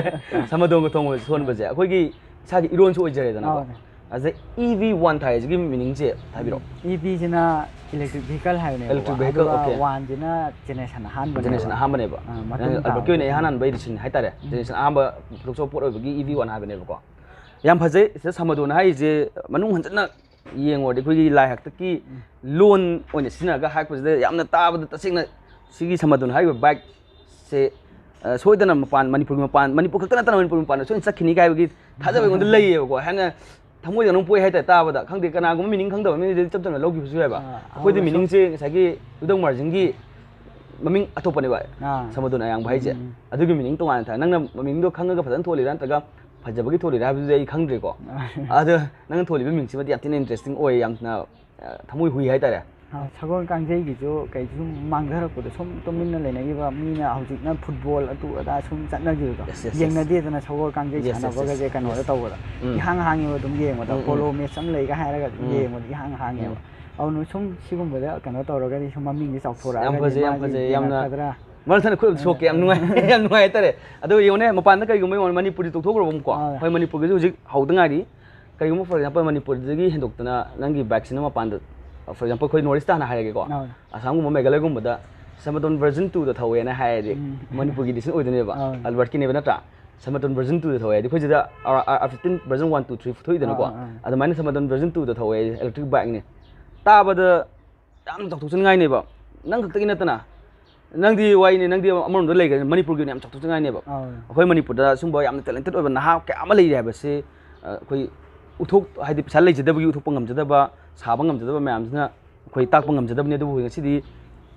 ꯁꯃꯗꯣꯟꯒ ꯊꯣꯡꯕꯁꯦ, ꯊꯣꯟꯕꯁꯦ꯫ ꯑꯩꯈꯣꯏꯒꯤ ꯏꯁꯥꯒꯤ ꯏꯔꯣꯟꯁꯨ ꯑꯣꯏꯖꯔꯦꯗꯅꯀꯣ꯫ ꯑꯥ꯫ ꯑꯗ E V one ꯊꯥꯏꯁꯤꯒꯤ meaningꯁꯦ ꯍꯥꯏꯕꯤꯔꯛꯑꯣ꯫ E V ꯁꯤꯅ electric vehicle ꯍꯥꯏꯕꯅꯦꯕꯀꯣ꯫ Electric vehicle, ꯑꯗꯨꯒ okay꯫ One ꯁꯤꯅ generation ꯑꯍꯥꯟꯕꯅꯦꯕ꯫ Generation ꯑꯍꯥꯟꯕꯅꯦꯕ꯫ ꯑꯥ, ꯃꯇꯨꯡ ꯅꯪ ꯑꯜꯕꯔꯠꯀꯤ ꯑꯣꯏꯅ ꯇꯥꯕꯗ ꯏꯍꯥꯟ ꯍꯥꯟꯕ edition ꯍꯥꯏꯇꯥꯔꯦ꯫ ꯎꯝ꯫ Generation ꯑꯍꯥꯟꯕ ꯄꯨꯊꯣꯛꯆꯕ ꯄꯣꯠ ꯑꯣꯏꯕꯒꯤ E V one ꯍꯥꯏꯕꯅꯦꯕꯀꯣ꯫ ꯌꯥꯝ ꯐꯖꯩ꯫ ꯁꯤꯗ ꯁꯃꯗꯣꯟ ꯍꯥꯏꯔꯤꯁꯦ ꯃꯅꯨꯡ ꯍꯟꯖꯟꯅ ꯌꯦꯡꯉꯨꯔꯗꯤ ꯑꯩꯈꯣꯏꯒꯤ ꯂꯥꯏ ꯍꯥꯛꯇꯛꯀꯤ ꯎꯝ꯫ ꯂꯣꯟ ꯑꯣꯏꯅ ꯁꯤꯖꯤꯟꯅꯔꯒ ꯍꯥꯏꯔꯛꯄꯁꯤꯗ ꯌꯥꯝꯅ ꯇꯥꯕꯗ ꯇꯁꯦꯡꯅ ꯁꯤꯒꯤ ꯁꯃꯗꯣꯟ ꯍꯥꯏꯔꯤꯕ ꯕꯥꯏꯛꯁꯦ, ꯑ, ꯁꯣꯏꯗꯅ ꯃꯄꯥꯟ, ꯃꯅꯤꯄꯨꯔꯒꯤ ꯃꯄꯥꯟ, ꯃꯅꯤꯄꯨꯔ ꯈꯛꯇ ꯅꯠꯇꯅ ꯃꯅꯤꯄꯨꯔꯒꯤ ꯃꯄꯥꯟꯗ ꯁꯣꯏꯗꯅ ꯆꯠꯈꯤꯅꯤ ꯀꯥꯏꯕꯒꯤ ꯊꯥꯖꯕ ꯑꯩꯉꯣꯟꯗ ꯂꯩꯌꯦꯕꯀꯣ꯫ ꯍꯥꯏꯅ ꯊꯃꯣꯏꯗ ꯑꯗꯨꯝ ꯄꯣꯛꯑꯦ ꯍꯥꯏꯇꯥꯔꯦ ꯇꯥꯕꯗ꯫ ꯈꯪꯗꯦ, ꯀꯅꯥꯒꯨꯝꯕ meaning ꯈꯪꯗꯕ ꯃꯤꯅꯗꯤ ꯏꯆꯝ ꯆꯝꯅ ꯂꯧꯈꯤꯕꯁꯨ ꯌꯥꯏꯕ꯫ ꯑꯥ, ꯑꯩꯈꯣꯏꯗꯤ ꯑꯗꯨꯒ ꯁꯨꯝ meaningꯁꯦ ꯉꯁꯥꯏꯒꯤ ꯏꯕꯨꯙꯧ ꯃꯥꯔꯖꯤꯡꯒꯤ ꯃꯃꯤꯡ ꯑꯇꯣꯞꯄꯅꯦꯕ, ꯑꯥ꯫ ꯁꯃꯗꯣꯟ ꯑꯌꯥꯡꯕ ꯍꯥꯏꯁꯦ꯫ ꯎꯝ, ꯎꯝ꯫ ꯑꯗꯨꯒꯤ meaning ꯇꯣꯉꯥꯟꯅ ꯊꯥꯏ꯫ ꯅꯪꯅ meaning ꯗꯣ ꯈꯪꯉꯒ ꯐꯖꯅ ꯊꯣꯜꯂꯤꯔꯥ ꯅꯠꯇ꯭ꯔꯒ ꯐꯖꯕꯒꯤ ꯊꯣꯜꯂꯤꯔꯥ ꯍꯥꯏꯕꯗꯨꯗꯤ ꯑꯩ ꯈꯪꯗ꯭ꯔꯦꯀꯣ꯫ ꯑꯥ꯫ ꯑꯗꯣ ꯅꯪꯅ ꯊꯣꯜꯂꯤꯕ ꯃꯤꯡꯁꯤꯃꯗꯤ ꯌꯥꯝ ꯊꯤꯅ interesting ꯑꯣꯏ, ꯌꯥꯝꯅ, ꯑ, ꯊꯃꯣꯏ ꯍꯨꯏ ꯍꯥꯏꯇꯥꯔꯦ꯫ ꯑꯥ, ꯁꯒꯣꯜ ꯀꯥꯡꯖꯩꯒꯤꯁꯨ ꯀꯩꯁꯨ ꯁꯨꯝ ꯃꯥꯡꯊꯔꯛꯄꯗꯣ, ꯁꯨꯝ ꯇꯨꯃꯤꯟꯅ ꯂꯩꯅꯈꯤꯕ ꯃꯤꯅ ꯍꯧꯖꯤꯛꯅ football ꯑꯗꯨ ꯑꯗꯥ ꯁꯨꯝ ꯆꯠꯅꯈꯤꯕꯗꯣ, Yes, yes, yes꯫ ꯌꯦꯡꯅꯗꯦꯗꯅ ꯁꯒꯣꯜ ꯀꯥꯡꯖꯩ Yes, yes, yes, ꯁꯥꯟꯅꯕꯒꯁꯦ yes꯫ ꯀꯩꯅꯣꯗ ꯇꯧꯕꯗ꯫ ꯎꯝ꯫ ꯏꯍꯥꯡ ꯍꯥꯡꯉꯦꯕ ꯑꯗꯨꯝ ꯌꯦꯡꯕꯗ꯫ ꯎꯝ, ꯎꯝ꯫ Polo match ꯑꯃ ꯂꯩꯒ ꯍꯥꯏꯔꯒ ꯑꯗꯨꯝ ꯎꯝ꯫ ꯌꯦꯡꯕꯗ ꯏꯍꯥꯡ ꯍꯥꯡꯉꯦꯕ꯫ ꯎꯝ꯫ ꯑꯗꯨꯅ ꯁꯨꯝ ꯁꯤꯒꯨꯝꯕꯗ ꯀꯩꯅꯣ ꯇꯧꯔꯒꯗꯤ ꯁꯨꯝ ꯃꯃꯤꯡꯁꯦ ꯆꯥꯎꯊꯣꯔꯛꯑꯒꯗꯤ ꯐꯖꯩ, ꯌꯥꯝ ꯃꯥꯒꯤ ꯐꯖꯩ, ꯌꯥꯝꯅ ꯌꯦꯡꯉꯛꯀꯗ꯭ꯔꯥ? ꯃꯔꯝ ꯊꯣꯛꯅ ꯈꯨꯗꯝ ꯁꯣꯛꯀꯦ, ꯌꯥꯝ ꯅꯨꯡꯉꯥꯏ, ꯌꯥꯝ ꯅꯨꯡꯉꯥꯏ ꯍꯥꯏꯇꯥꯔꯦ꯫ ꯑꯗꯣ ꯌꯦꯡꯉꯨꯅꯦ, ꯃꯄꯥꯟꯗ ꯀꯩꯒꯨꯝꯕ ꯌꯦꯡꯉꯨꯅꯦ, ꯃꯅꯤꯄꯨꯔꯗꯤ ꯇꯣꯛꯊꯣꯛꯈ꯭ꯔꯕ ꯑꯃꯨꯛꯀꯣ꯫ ꯑꯥ꯫ ꯍꯣꯏ, ꯃꯅꯤꯄꯨꯔꯒꯤꯁꯨ ꯍꯧꯖꯤꯛ ꯍꯧꯗ ꯉꯥꯏꯔꯤ꯫ ꯀꯔꯤꯒꯨꯝꯕ, for example, ꯃꯅꯤꯄꯨꯔꯗꯒꯤ ꯍꯦꯟꯗꯣꯛꯇꯅ ꯅꯪꯒꯤ ꯕꯥꯏꯛꯁꯤꯅ ꯃꯄꯥꯟꯗ, for example, ꯑꯩꯈꯣꯏ North East ꯍꯥꯟꯅ ꯍꯥꯏꯔꯒꯦꯀꯣ꯫ ꯑꯥ꯫ ꯑꯁꯥꯝꯒꯨꯝꯕ, ꯃꯦꯘꯥꯂꯌꯒꯨꯝꯕꯗ ꯁꯃꯗꯣꯟ version two ꯗ ꯊꯧꯋꯦꯅ ꯍꯥꯏꯔꯗꯤ, ꯎꯝ꯫ ꯃꯅꯤꯄꯨꯔꯒꯤ edition ꯑꯣꯏꯗꯣꯏꯅꯦꯕ꯫ ꯑꯥ꯫ ꯑꯜꯕꯔꯠꯀꯤꯅꯦꯕ ꯅꯠꯇ꯭ꯔꯥ? ꯁꯃꯗꯣꯟ version two ꯗ ꯊꯧꯋꯦ ꯍꯥꯏꯗꯤ, ꯑꯩꯈꯣꯏ ꯁꯤꯗ R, R fifteen version one, two, three ꯊꯣꯛꯏꯗꯅꯀꯣ꯫ ꯑꯥ, ꯑꯥ, ꯑꯥ꯫ ꯑꯗꯨꯃꯥꯏꯅ ꯁꯃꯗꯣꯟ version two ꯗ ꯊꯧꯋꯦ ꯍꯥꯏꯗꯤ, electric bike ꯅꯤ꯫ ꯇꯥꯕꯗ ꯌꯥꯝꯅ ꯆꯥꯎꯊꯣꯛꯆꯅꯤꯡꯉꯥꯏꯅꯦꯕ꯫ ꯅꯪ ꯈꯛꯇꯒꯤ ꯅꯠꯇꯅ, ꯅꯪꯗꯤ ꯋꯥꯏꯅꯦ, ꯅꯪꯗꯤ ꯑꯃꯔꯣꯝꯗ ꯂꯩꯈ꯭ꯔꯦ, ꯃꯅꯤꯄꯨꯔꯒꯤ ꯑꯣꯏꯅ ꯌꯥꯝ ꯆꯥꯎꯊꯣꯛꯆꯅꯤꯡꯉꯥꯏꯅꯦꯕ꯫ ꯑꯥ꯫ ꯑꯩꯈꯣꯏ ꯃꯅꯤꯄꯨꯔꯗ ꯁꯨꯝꯕ ꯌꯥꯝꯅ ꯇꯦꯂꯦꯟꯇꯦꯠ ꯑꯣꯏꯕ ꯅꯍꯥ ꯀꯌꯥ ꯑꯃ ꯂꯩꯔꯤ ꯍꯥꯏꯕꯁꯤ, ꯑ, ꯑꯩꯈꯣꯏ ꯎꯠꯊꯣꯛ-, ꯍꯥꯏꯗꯤ ꯄꯩꯁꯥ ꯂꯩꯖꯗꯕꯒꯤ ꯎꯠꯊꯣꯛꯄ ꯉꯝꯖꯗꯕ, ꯁꯥꯕ ꯉꯝꯖꯗꯕ ꯃꯌꯥꯝꯁꯤꯅ ꯑꯩꯈꯣꯏ ꯇꯥꯛꯄ ꯉꯝꯖꯗꯕꯅꯤ꯫ ꯑꯗꯨꯕꯨ ꯉꯁꯤꯗꯤ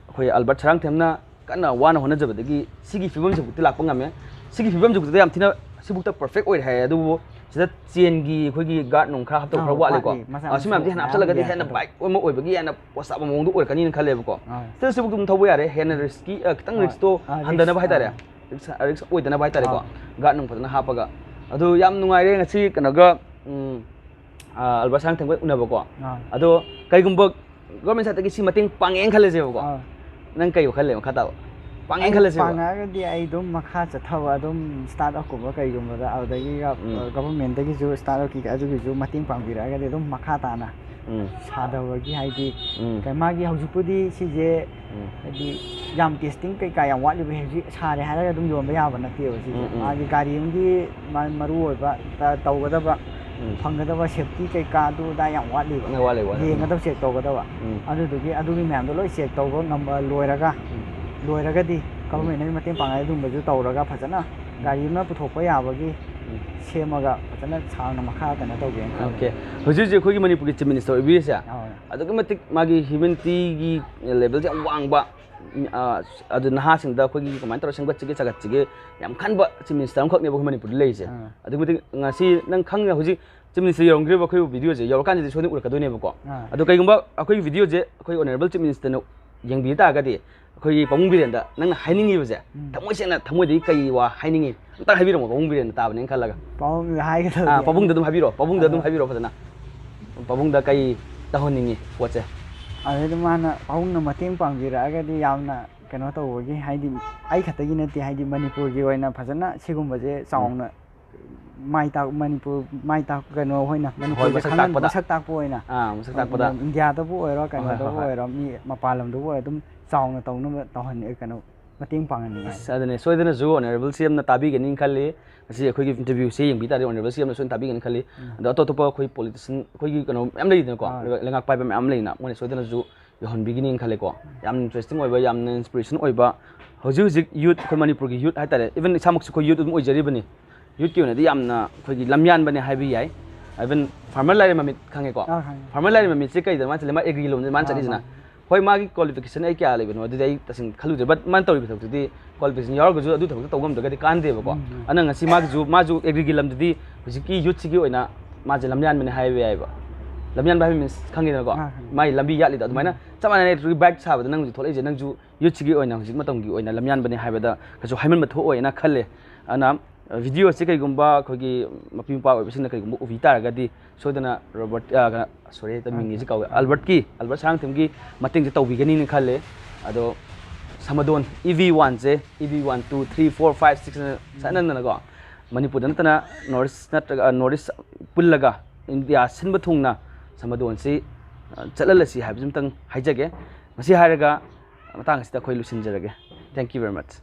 ꯑꯩꯈꯣꯏ ꯑꯜꯕꯔꯠ ꯁꯔꯥꯡꯊꯦꯝꯅ ꯀꯟꯅ ꯋꯥꯅ ꯍꯣꯠꯅꯖꯕꯗꯒꯤ ꯁꯤꯒꯤ ꯐꯤꯕꯝꯁꯤꯐꯥꯎꯗꯤ ꯂꯥꯛꯄ ꯉꯝꯃꯦ꯫ ꯁꯤꯒꯤ ꯐꯤꯕꯝꯁꯤꯐꯥꯎꯗ ꯌꯥꯝ ꯊꯤꯅ, ꯁꯤꯐꯥꯎꯗ ꯄꯔꯐꯦꯛ ꯑꯣꯏꯔꯦ ꯍꯥꯏ, ꯑꯗꯨꯕꯨ ꯁꯤꯗ ꯆꯦꯟꯒꯤ ꯑꯩꯈꯣꯏꯒꯤ ꯒꯥꯔꯗ ꯅꯨꯡ ꯈꯔ ꯍꯥꯞꯇꯧ ꯑꯥ, ꯈꯔ ꯋꯥꯠꯂꯤꯀꯣ꯫ ꯋꯥꯠꯂꯤ꯫ ꯃꯆꯥ ꯑꯥ, ꯁꯤ ꯃꯆꯥ ꯃꯌꯥꯝꯁꯤ ꯍꯦꯟꯅ ꯃꯌꯥꯝ ꯍꯥꯞꯆꯜꯂꯒꯗꯤ ꯌꯥꯏ ꯍꯦꯟꯅ ꯍꯥꯞꯇꯧ꯫ ꯕꯥꯏꯛ ꯑꯃ ꯑꯣꯏꯕꯒꯤ ꯍꯦꯟꯅ ꯄꯣꯁ ꯇꯥꯕ ꯃꯑꯣꯡꯗ ꯑꯣꯏꯔꯛꯀꯅꯤꯅ ꯈꯜꯂꯦꯕꯀꯣ꯫ ꯑꯥ꯫ ꯁꯤꯗ ꯁꯤꯐꯥꯎꯗ ꯑꯗꯨꯝ ꯊꯧꯕ ꯌꯥꯔꯦ, ꯍꯦꯟꯅ ꯔꯤꯁꯀꯤ, ꯑ, ꯈꯤꯇꯪ ꯍꯣꯏ꯫ ꯔꯤꯁꯛꯇꯣ ꯑꯥ, ꯍꯟꯊꯅꯕ ꯔꯤꯁ-, ꯍꯥꯏꯇꯥꯔꯦ꯫ ꯑꯥ꯫ ꯔꯤꯁꯛ, ꯔꯤꯁꯛ ꯑꯣꯏꯗꯅꯕ ꯍꯥꯏꯇꯥꯔꯦꯀꯣ꯫ ꯑꯥ꯫ ꯒꯥꯔꯗ ꯅꯨꯡ ꯐꯖꯅ ꯍꯥꯞꯄꯒ꯫ ꯑꯗꯨ ꯌꯥꯝ ꯅꯨꯡꯉꯥꯏꯔꯦ ꯉꯁꯤ ꯀꯩꯅꯣꯒ, ꯎꯝ, ꯑ, ꯑꯜꯕꯔꯠ ꯁꯔꯥꯡꯊꯦꯝꯒ ꯎꯅꯕꯀꯣ꯫ ꯑꯥ꯫ ꯑꯗꯣ ꯀꯩꯒꯨꯝꯕ ꯒꯣꯔꯃꯦꯟ ꯁꯥꯏꯠꯇꯒꯤ ꯁꯤ ꯃꯇꯦꯡ ꯄꯥꯡꯉꯦꯅ ꯈꯜꯂꯁꯦꯕꯀꯣ꯫ ꯑꯥ꯫ ꯅꯪ ꯀꯩ ꯋꯥꯈꯜ ꯂꯩ ꯃꯈꯥ ꯇꯥꯕ? ꯄꯥꯡꯉꯦꯅ ꯑꯩ ꯈꯜꯂꯁꯦꯕ꯫ ꯄꯥꯡꯉꯛꯑꯒꯗꯤ ꯑꯩ ꯑꯗꯨꯝ ꯃꯈꯥ ꯆꯠꯊꯕ, ꯑꯗꯨꯝ ꯁ꯭ꯇꯥꯔꯠ ꯑꯞꯀꯨꯝꯕ ꯀꯩꯒꯨꯝꯕꯗ, ꯑꯗꯨꯗꯒꯤ ꯒ-, ꯎꯝ꯫ ꯒꯚꯔꯟꯃꯦꯟꯠꯇꯒꯤꯁꯨ ꯁ꯭ꯇꯥꯔꯠ ꯑꯞꯀꯤ ꯑꯗꯨꯒꯤꯁꯨ ꯃꯇꯦꯡ ꯄꯥꯡꯕꯤꯔꯛꯑꯒꯗꯤ ꯑꯗꯨꯝ ꯃꯈꯥ ꯇꯥꯅ ꯎꯝ꯫ ꯁꯥꯗꯕꯒꯤ, ꯍꯥꯏꯗꯤ, ꯎꯝ꯫ ꯀꯩ-, ꯃꯥꯒꯤ ꯍꯧꯖꯤꯛꯄꯨꯗꯤ ꯁꯤꯁꯦ, ꯎꯝ꯫ ꯍꯥꯏꯗꯤ, ꯌꯥꯝ ꯇꯦꯁꯇꯤꯡ ꯀꯩꯀꯥ ꯌꯥꯝ ꯋꯥꯠꯂꯤꯕ, ꯍꯧꯖꯤꯛ ꯁꯥꯔꯦ ꯍꯥꯏꯔꯒ ꯑꯗꯨꯝ ꯌꯣꯟꯕ ꯌꯥꯕ ꯅꯠꯇꯦꯕ ꯁꯤꯁꯦ꯫ ꯎꯝ, ꯎꯝ꯫ ꯃꯥꯒꯤ ꯒꯥꯔꯤ ꯑꯃꯒꯤ ꯃꯥ-, ꯃꯔꯨ ꯑꯣꯏꯕ ꯇ-, ꯇꯧꯒꯗꯕ, ꯎꯝ꯫ ꯐꯪꯒꯗꯕ ꯁꯦꯐꯇꯤ ꯀꯩꯀꯥ ꯑꯗꯨ ꯑꯗꯥ ꯌꯥꯝ ꯋꯥꯠꯂꯤꯕ꯫ ꯎꯝ, ꯋꯥꯠꯂꯤ, ꯋꯥꯠꯂꯤ꯫ ꯌꯦꯡꯒꯗꯕ, ꯆꯦꯛ ꯇꯧꯒꯗꯕ꯫ ꯎꯝ꯫ ꯑꯗꯨꯗꯨꯒꯤ, ꯑꯗꯨꯒꯤ ꯃꯌꯥꯝꯗꯣ ꯂꯣꯏ ꯆꯦꯛ ꯇꯧꯕ ꯉꯝꯕ ꯂꯣꯏꯔꯒ, ꯎꯝ꯫ ꯂꯣꯏꯔꯒꯗꯤ ꯎꯝ꯫ ꯒꯚꯔꯟꯃꯦꯟꯠꯅ ꯃꯇꯦꯡ ꯄꯥꯡꯉꯒ ꯑꯗꯨꯒꯨꯝꯕꯁꯨ ꯇꯧꯔꯒ ꯐꯖꯅ ꯎꯝ꯫ ꯒꯥꯔꯤ ꯑꯃ ꯄꯨꯊꯣꯛꯄ ꯌꯥꯕꯒꯤ ꯎꯝ꯫ ꯁꯦꯝꯃꯒ ꯐꯖꯅ ꯁꯥꯡꯅ ꯃꯈꯥ ꯀꯩꯅꯣ ꯇꯧꯒꯦꯅ ꯈꯜꯂꯤ꯫ ꯑꯣꯀꯦ꯫ ꯍꯧꯖꯤꯛ ꯍꯧꯖꯤꯛ ꯑꯩꯈꯣꯏꯒꯤ ꯃꯅꯤꯄꯨꯔꯒꯤ ꯆꯤꯐ ꯃꯤꯅꯤꯁꯇꯔ ꯑꯣꯏꯕꯤꯔꯤꯁꯦ, ꯍꯣꯏ꯫ ꯑꯗꯨꯛꯀꯤ ꯃꯇꯤꯛ ꯃꯥꯒꯤ ꯍ꯭ꯌꯨꯃꯦꯅꯤꯇꯤꯒꯤ ꯂꯦꯚꯦꯜꯁꯦ ꯌꯥꯝ ꯋꯥꯡꯕ, ꯎꯝ, ꯑ, ꯑꯗꯨ ꯅꯍꯥꯁꯤꯡꯗ ꯑꯩꯈꯣꯏꯒꯤ ꯀꯃꯥꯏꯅ ꯇꯧꯔꯒ ꯁꯦꯝꯒꯠꯁꯤꯒꯦ, ꯆꯥꯎꯈꯠꯁꯤꯒꯦ ꯌꯥꯝ ꯈꯟꯕ ꯆꯤꯐ ꯃꯤꯅꯤꯁꯇꯔ ꯑꯃꯈꯛꯅꯦꯕ ꯑꯩꯈꯣꯏ ꯃꯅꯤꯄꯨꯔꯗ ꯂꯩꯔꯤꯁꯦ꯫ ꯑꯥ꯫ ꯑꯗꯨꯛꯀꯤ ꯃꯇꯤꯛ ꯉꯁꯤ ꯅꯪ ꯈꯪꯅ ꯍꯧꯖꯤꯛ ꯆꯤꯐ ꯃꯤꯅꯤꯁꯇꯔ ꯌꯧꯔꯝꯈꯤꯕ ꯑꯩꯈꯣꯏ ꯚꯤꯗꯤꯑꯣꯁꯦ ꯌꯧꯔꯀꯥꯟꯗꯗꯤ ꯁꯣꯏꯗꯅ ꯎꯔꯛꯀꯗꯣꯏꯅꯦꯕꯀꯣ꯫ ꯑꯥ꯫ ꯑꯗꯣ ꯀꯩꯒꯨꯝꯕ ꯑꯩꯈꯣꯏꯒꯤ ꯚꯤꯗꯤꯑꯣꯁꯦ ꯑꯩꯈꯣꯏ ꯑꯣꯅꯔꯦꯕꯜ ꯆꯤꯐ ꯃꯤꯅꯤꯁꯇꯔꯅ ꯌꯦꯡꯕꯤꯕ ꯇꯥꯔꯒꯗꯤ, ꯑꯩꯈꯣꯏꯒꯤ ꯄꯥꯕꯨꯡ ꯕꯤꯔꯦꯟꯗ ꯅꯪꯅ ꯍꯥꯏꯅꯤꯡꯉꯤꯕꯁꯦ, ꯎꯝ꯫ ꯊꯃꯣꯏ ꯁꯦꯡꯅ ꯊꯃꯣꯏꯗꯒꯤ ꯀꯩ ꯋꯥ ꯍꯥꯏꯅꯤꯡꯉꯤ? ꯑꯝꯇꯪ ꯍꯥꯏꯕꯤꯔꯝꯃꯣ, ꯄꯥꯕꯨꯡ ꯕꯤꯔꯦꯟꯗ ꯇꯥꯕꯅꯦꯅ ꯈꯜꯂꯒ꯫ ꯄꯥꯕꯨꯡꯗ ꯍꯥꯏꯒꯗꯕꯗꯤ ꯑꯥ, ꯄꯥꯕꯨꯡꯗ ꯑꯗꯨꯝ ꯍꯥꯏꯕꯤꯔꯣ, ꯄꯥꯕꯨꯡꯗ ꯑꯗꯨꯝ ꯑꯗꯣ ꯍꯥꯏꯕꯤꯔꯣ ꯐꯖꯅ꯫ ꯄꯥꯕꯨꯡꯗ ꯀꯩ ꯇꯧꯍꯟꯅꯤꯡꯉꯤ ꯄꯣꯠꯁꯦ? ꯑꯗꯩꯗ ꯃꯥꯅ, ꯄꯥꯕꯨꯡꯅ ꯃꯇꯦꯡ ꯄꯥꯡꯕꯤꯔꯛꯑꯒꯗꯤ ꯌꯥꯝꯅ ꯀꯩꯅꯣ ꯇꯧꯕꯒꯤ, ꯍꯥꯏꯗꯤ ꯑꯩ ꯈꯛꯇꯒꯤ ꯅꯠꯇꯦ, ꯍꯥꯏꯗꯤ ꯃꯅꯤꯄꯨꯔꯒꯤ ꯑꯣꯏꯅ ꯐꯖꯅ ꯁꯤꯒꯨꯝꯕꯁꯦ ꯎꯝ꯫ ꯆꯥꯎꯅ ꯃꯥꯏ ꯇꯥꯛ-, ꯃꯅꯤꯄꯨꯔ ꯃꯥꯏ ꯇꯥꯛ-, ꯀꯩꯅꯣ ꯍꯣꯏꯅ ꯍꯣꯏ, ꯃꯅꯤꯄꯨꯔꯁꯦ ꯃꯁꯛ ꯈꯪꯍꯟ-, ꯇꯥꯛꯄꯗ꯫ ꯃꯁꯛ ꯇꯥꯛꯄ ꯑꯣꯏꯅ, ꯑꯥ, ꯃꯁꯛ ꯇꯥꯛꯄꯗ꯫ ꯏꯟꯗꯤꯌꯥꯗꯕꯨ ꯑꯣꯏꯔꯣ, ꯍꯣꯏ, ꯍꯣꯏ, ꯀꯩꯅꯣꯗꯕꯨ ꯍꯣꯏ꯫ ꯑꯣꯏꯔꯣ, ꯃꯤ ꯃꯄꯥꯟ ꯂꯝꯗꯕꯨ ꯑꯣꯏꯔꯣ, ꯑꯗꯨꯝ ꯆꯥꯎꯅ ꯇꯧꯅꯕ ꯇꯧꯍꯟꯅꯤꯡꯉꯦ, ꯀꯩꯅꯣ, ꯃꯇꯦꯡ ꯄꯥꯡꯍꯟꯅꯤꯡꯉꯦ꯫ ꯑꯁ, ꯑꯗꯨꯅꯦ, ꯁꯣꯏꯗꯅꯁꯨ ꯑꯣꯅꯔꯦꯕꯜ ꯁꯤ ꯑꯦꯝꯅ ꯇꯥꯕꯤꯒꯅꯤ ꯈꯜꯂꯤ꯫ ꯉꯁꯤ ꯑꯩꯈꯣꯏꯒꯤ ꯏꯟꯇꯔꯚ꯭ꯌꯨꯁꯦ ꯌꯦꯡꯕꯤ ꯇꯥꯔꯗꯤ ꯑꯣꯅꯔꯦꯕꯜ ꯁꯤ ꯑꯦꯝꯅ ꯁꯣꯏꯗꯅ ꯇꯥꯕꯤꯒꯅꯤ ꯈꯜꯂꯤ꯫ ꯎꯝ꯫ ꯑꯗꯣ ꯑꯇꯣꯞ ꯑꯇꯣꯞꯄ ꯑꯩꯈꯣꯏ ꯄꯣꯂꯤꯇꯤꯁꯤꯌꯟ, ꯑꯩꯈꯣꯏꯒꯤ ꯀꯩꯅꯣ ꯃꯌꯥꯝ ꯂꯩꯗꯅꯀꯣ, ꯑꯥ꯫ ꯂꯩꯉꯥꯛ ꯄꯥꯏꯕ ꯃꯌꯥꯝ ꯂꯩꯅ, ꯃꯣꯏꯅ ꯁꯣꯏꯗꯅꯁꯨ ꯌꯧꯍꯟꯕꯤꯒꯅꯤꯅ ꯈꯜꯂꯦꯀꯣ꯫ ꯌꯥꯝꯅ ꯏꯟꯇꯔꯦꯁꯇꯤꯡ ꯑꯣꯏꯕ, ꯌꯥꯝꯅ ꯏꯟꯁꯄꯤꯔꯦꯁꯟ ꯑꯣꯏꯕ, ꯍꯧꯖꯤꯛ ꯍꯧꯖꯤꯛ ꯌꯨꯠ, ꯑꯩꯈꯣꯏ ꯃꯅꯤꯄꯨꯔꯒꯤ ꯌꯨꯠ ꯍꯥꯏꯇꯥꯔꯦ, ꯏꯚꯟ ꯏꯁꯥꯃꯛꯁꯨ ꯑꯩꯈꯣꯏ ꯌꯨꯠ ꯑꯗꯨꯝ ꯑꯣꯏꯖꯔꯤꯕꯅꯤ꯫ ꯌꯨꯠꯀꯤ ꯑꯣꯏꯅꯗꯤ ꯌꯥꯝꯅ ꯑꯩꯈꯣꯏꯒꯤ ꯂꯝꯌꯥꯟꯕꯅꯦ ꯍꯥꯏꯕ ꯌꯥꯏ꯫ ꯏꯚꯟ ꯐꯥꯔꯃꯔ ꯂꯥꯏꯔꯦꯝ ꯃꯃꯤꯠ ꯈꯪꯉꯦꯀꯣ? ꯑꯥ, ꯈꯪꯉꯦ꯫ ꯐꯥꯔꯃꯔ ꯂꯥꯏꯔꯦꯝ ꯃꯃꯤꯠꯁꯦ ꯀꯩꯗ ꯃꯥ ꯆꯠꯂꯤ? ꯃꯥ ꯑꯦꯒ꯭ꯔꯤ ꯂꯣꯝꯗ ꯃꯥꯅ ꯑꯥ, ꯆꯠꯂꯤꯁꯤꯅ꯫ ꯃꯥꯅꯦ꯫ ꯍꯣꯏ, ꯃꯥꯒꯤ ꯀ꯭ꯋꯥꯂꯤꯐꯤꯀꯦꯁꯟ ꯑꯩ ꯀꯌꯥ ꯂꯩꯕꯅꯣ ꯑꯗꯨꯗꯤ ꯑꯩ ꯇꯁꯦꯡꯅ ꯈꯜꯂꯨꯗ꯭ꯔꯦ, ꯕꯠ ꯃꯥꯅ ꯇꯧꯔꯤꯕ ꯊꯕꯛꯇꯨꯗꯤ ꯀ꯭ꯋꯥꯂꯤꯐꯤꯀꯦꯁꯟ ꯌꯥꯎꯔꯒꯁꯨ ꯑꯗꯨ ꯊꯕꯛꯇꯣ ꯇꯧꯕ ꯉꯝꯗ꯭ꯔꯒꯗꯤ ꯀꯥꯟꯅꯗꯦꯕꯀꯣ꯫ ꯎꯝ, ꯎꯝ꯫ ꯑꯗꯨꯅ ꯉꯁꯤ ꯃꯥꯒꯤꯁꯨ, ꯃꯥꯁꯨ ꯑꯦꯒ꯭ꯔꯤꯒꯤ ꯂꯝꯗꯗꯤ ꯍꯧꯖꯤꯛꯀꯤ ꯌꯨꯠꯁꯤꯒꯤ ꯑꯣꯏꯅ ꯃꯥꯁꯦ ꯂꯝꯌꯥꯟꯕꯅꯦ ꯍꯥꯏꯕ ꯌꯥꯏꯑꯕ꯫ ꯂꯝꯌꯥꯟꯕ ꯍꯥꯏꯕ ꯃꯤꯟꯁ ꯈꯪꯉꯤꯗꯅꯀꯣ? ꯑꯥ, ꯈꯪꯉꯦ꯫ ꯃꯥꯒꯤ ꯂꯝꯕꯤ ꯌꯥꯠꯂꯤꯗꯣ ꯑꯗꯨꯃꯥꯏꯅ ꯆꯞ ꯃꯥꯟꯅꯩ꯫ ꯕꯥꯏꯛ ꯁꯥꯕꯗ ꯅꯪ ꯍꯧꯖꯤꯛ ꯊꯣꯛꯂꯛꯏꯁꯦ ꯅꯪꯁꯨ ꯌꯨꯠꯁꯤꯒꯤ ꯑꯣꯏꯅ ꯍꯧꯖꯤꯛ ꯃꯇꯝꯒꯤ ꯑꯣꯏꯅ ꯂꯝꯌꯥꯟꯕꯅꯦ ꯍꯥꯏꯕꯗ ꯀꯩꯁꯨ ꯍꯥꯏꯃꯟꯕ ꯊꯣꯛꯑꯣꯏꯅ ꯈꯜꯂꯦ꯫ ꯑꯗꯨꯅ ꯚꯤꯗꯤꯑꯣꯁꯦ ꯀꯩꯒꯨꯝꯕ ꯑꯩꯈꯣꯏꯒꯤ ꯃꯄꯤ ꯃꯄꯥ ꯑꯣꯏꯕꯁꯤꯡꯅ ꯀꯩꯒꯨꯝꯕ ꯎꯕꯤ ꯇꯥꯔꯒꯗꯤ ꯁꯣꯏꯗꯅ ꯔꯣꯕꯔꯠ, ꯁꯣꯔꯤ, ꯃꯤꯡꯁꯤ ꯀꯧꯋꯦ, ꯑꯜꯕꯔꯠꯀꯤ, ꯑꯜꯕꯔꯠ ꯁꯅꯥꯔꯟꯊꯦꯝꯒꯤ ꯃꯇꯦꯡꯁꯦ ꯇꯧꯕꯤꯒꯅꯤꯅ ꯈꯜꯂꯦ꯫ ꯑꯗꯣ ꯁꯃꯗꯣꯟ ꯏ ꯚꯤ ꯋꯥꯟꯁꯦ, E V one, two, three, four, five, six ꯆꯠꯅꯗꯅꯀꯣ, ꯃꯅꯤꯄꯨꯔꯗ ꯅꯠꯇꯅ ꯅꯣꯔꯠ ꯏꯁ ꯅꯠꯇ꯭ꯔꯒ ꯅꯣꯔꯠ ꯏꯁ ꯄꯨꯜꯂꯒ ꯏꯟꯗꯤꯌꯥ ꯁꯤꯟꯕ ꯊꯨꯡꯅ ꯁꯃꯗꯣꯟꯁꯤ, ꯑ, ꯆꯠꯍꯜꯂꯁꯤ ꯍꯥꯏꯕꯁꯤꯃꯇꯪ ꯍꯥꯏꯖꯒꯦ꯫ ꯃꯁꯤ ꯍꯥꯏꯔꯒ ꯃꯇꯥꯡ ꯑꯁꯤꯗ ꯑꯩꯈꯣꯏ ꯂꯣꯏꯁꯤꯟꯖꯔꯒꯦ꯫ Thank you very much꯫